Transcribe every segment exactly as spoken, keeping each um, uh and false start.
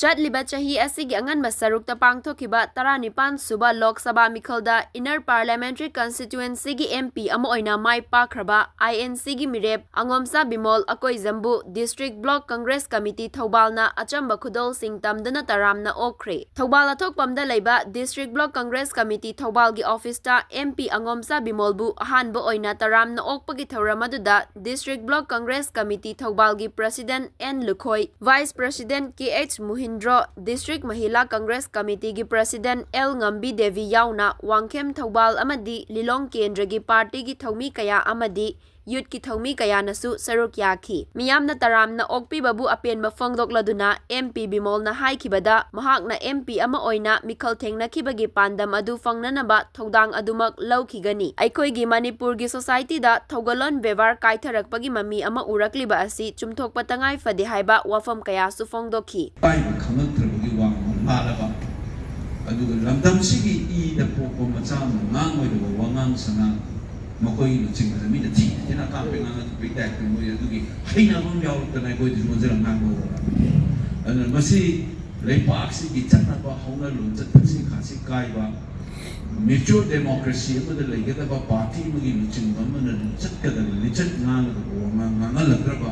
ꯆꯠꯂꯤꯕ ꯆꯍꯤ ꯑꯁꯤꯒꯤ ꯑꯉꯟꯕ ꯁꯔꯨꯛꯇ ꯄꯥꯡꯊꯣꯛꯈꯤꯕ ꯇꯔꯥꯅꯤꯄꯥꯟ ꯁꯨꯕ Lok Sabha ꯃꯤꯈꯜꯗ Inner Parliamentary Constituencyꯒꯤ MP ꯑꯃ ꯑꯣꯏꯅ ꯃꯥꯏ ꯄꯥꯛꯈ꯭ꯔꯕ INCꯒꯤ ꯃꯤꯔꯦꯞ ꯑꯉꯣꯝꯆꯥ Bimol ꯑꯀꯣꯏꯖꯝꯕꯨ District Block Congress Committee ꯊꯧꯕꯥꯜꯅ ꯑꯆꯝꯕ ꯈꯨꯗꯣꯜꯁꯤꯡ ꯇꯝꯗꯨꯅ ꯇꯔꯥꯝꯅ ꯑꯣꯛꯈ꯭ꯔꯦ꯫ ꯊꯧꯕꯥꯜ ꯑꯊꯣꯛꯄꯝꯗ ꯂꯩꯕ District Block Congress Committee ꯊꯧꯕꯥꯜꯒꯤ officeꯇ MP ꯑꯉꯣꯝꯆꯥ ꯕꯤꯃꯣꯜꯕꯨ ꯑꯍꯥꯟꯕ ꯑꯣꯏꯅ ꯇꯔꯥꯝꯅ ꯑꯣꯛꯄꯒꯤ ꯊꯧꯔꯝ ꯑꯗꯨꯗ District Block Congress Committee ꯊꯧꯕꯥꯜꯒꯤ President N Lukhoi, Vice President KH ꯃꯨꯍꯤꯟꯗ꯭ꯔꯣ, District Mahila Congress Committeeꯒꯤ President L ꯉꯝꯕꯤ Devi ꯌꯥꯎꯅ ꯋꯥꯡꯈꯦꯝ ꯊꯧꯕꯥꯜ ꯑꯃꯗꯤ ꯂꯤꯂꯣꯡ ꯀꯦꯟꯗ꯭ꯔꯒꯤ partyꯒꯤ ꯊꯧꯃꯤ ꯀꯌꯥ ꯑꯃꯗꯤ youthꯀꯤ ꯊꯧꯃꯤ ꯀꯌꯥꯅꯁꯨ ꯁꯔꯨꯛ ꯌꯥꯈꯤ꯫ ꯃꯤꯌꯥꯝꯅ ꯇꯔꯥꯝꯅ ꯑꯣꯛꯄꯤꯕꯕꯨ ꯑꯄꯦꯟꯕ ꯐꯣꯡꯗꯣꯛꯂꯗꯨꯅ MP ꯕꯤꯃꯣꯜꯅ ꯍꯥꯏꯈꯤꯕꯗ, ꯃꯍꯥꯛꯅ MP ꯑꯃ ꯑꯣꯏꯅ ꯃꯤꯈꯜ ꯊꯦꯡꯅꯈꯤꯕꯒꯤ ꯄꯥꯟꯗꯝ ꯑꯗꯨ ꯐꯪꯅꯅꯕ ꯊꯧꯗꯥꯡ ꯑꯗꯨꯃꯛ ꯂꯧꯈꯤꯒꯅꯤ꯫ ꯑꯩꯈꯣꯏꯒꯤ ꯃꯅꯤꯄꯨꯔꯒꯤ societyꯗ ꯊꯧꯒꯜꯂꯣꯟ ꯕꯦꯕꯥꯔ ꯀꯥꯏꯊꯔꯛꯄꯒꯤ ꯃꯃꯤ ꯑꯃ ꯎꯔꯛꯂꯤꯕ ꯑꯁꯤ ꯆꯨꯝꯊꯣꯛꯄ ꯇꯉꯥꯏ ꯐꯗꯦ ꯍꯥꯏꯕ ꯋꯥꯐꯝ ꯀꯌꯥꯁꯨ ꯐꯣꯡꯗꯣꯛꯈꯤ꯫ ꯏꯀꯥꯏꯕ ꯈꯪꯉꯛꯇ꯭ꯔꯕꯒꯤ ꯋꯥ ꯉꯥꯡꯂꯕ, ꯑꯗꯨꯒ ꯂꯝꯗꯝꯁꯤꯒꯤ ꯏꯗ ꯄꯣꯛꯄ ꯃꯆꯥ ꯑꯃꯅ ꯉꯥꯡꯂꯣꯏꯗꯕ ꯋꯥꯉꯥꯡ ꯁꯉꯥꯡ, ꯃꯈꯣꯏꯒꯤ ꯂꯨꯆꯤꯡꯕꯗ ꯃꯤꯅ ꯊꯤꯅ ꯊꯤꯅ ꯑꯀꯥꯝꯄꯩ ꯉꯥꯡꯉꯛꯄꯩ typeꯇ ꯃꯣꯏ ꯑꯗꯨꯒꯤ ꯍꯩꯅꯕ ꯑꯃ ꯌꯥꯎꯔꯛꯇꯅ ꯑꯩꯈꯣꯏꯗꯁꯨ ꯑꯣꯟꯁꯤꯜꯂ ꯉꯥꯡꯕ ꯍꯧꯔꯛꯑꯕꯅꯤ꯫ ꯑꯗꯨꯅ ꯃꯁꯤ ꯂꯩꯄꯥꯛꯁꯤꯒꯤ ꯆꯠꯅꯕ ꯍꯧꯅ ꯂꯣꯟꯆꯠ ꯊꯛꯁꯤ ꯈꯥꯁꯤ ꯀꯥꯏꯕ, mature democracy ꯑꯃꯗ ꯂꯩꯒꯗꯕ party ꯑꯃꯒꯤ ꯂꯨꯆꯤꯡꯕ ꯑꯃꯅ ꯂꯤꯆꯠꯀꯗꯕ, ꯂꯤꯆꯠ ꯉꯥꯡꯒꯗꯕ ꯋꯥꯉꯥꯡ ꯉꯥꯡꯍꯜꯂꯛꯇ꯭ꯔꯕ,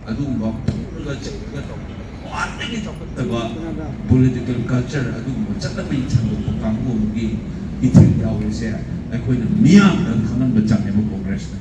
ꯑꯗꯨꯒꯨꯝꯕ ꯐꯨꯔꯒ ꯆꯩꯔꯒ ꯇꯧꯕ ꯈ꯭ꯋꯥꯏꯗꯒꯤ ꯆꯥꯎꯈꯠꯇꯕ political culture, ꯑꯗꯨꯒꯨꯝꯕ ꯆꯠꯅꯕꯤ ꯁꯟꯗꯣꯛꯄ ꯀꯥꯡꯕꯨ ꯑꯃꯒꯤ ꯏꯊꯤꯜ ꯌꯥꯎꯔꯤꯁꯦ ꯑꯩꯈꯣꯏꯅ ꯃꯤꯌꯥꯝꯗ ꯈꯪꯍꯟꯕ ꯆꯪꯉꯦꯕ Congressꯅ꯫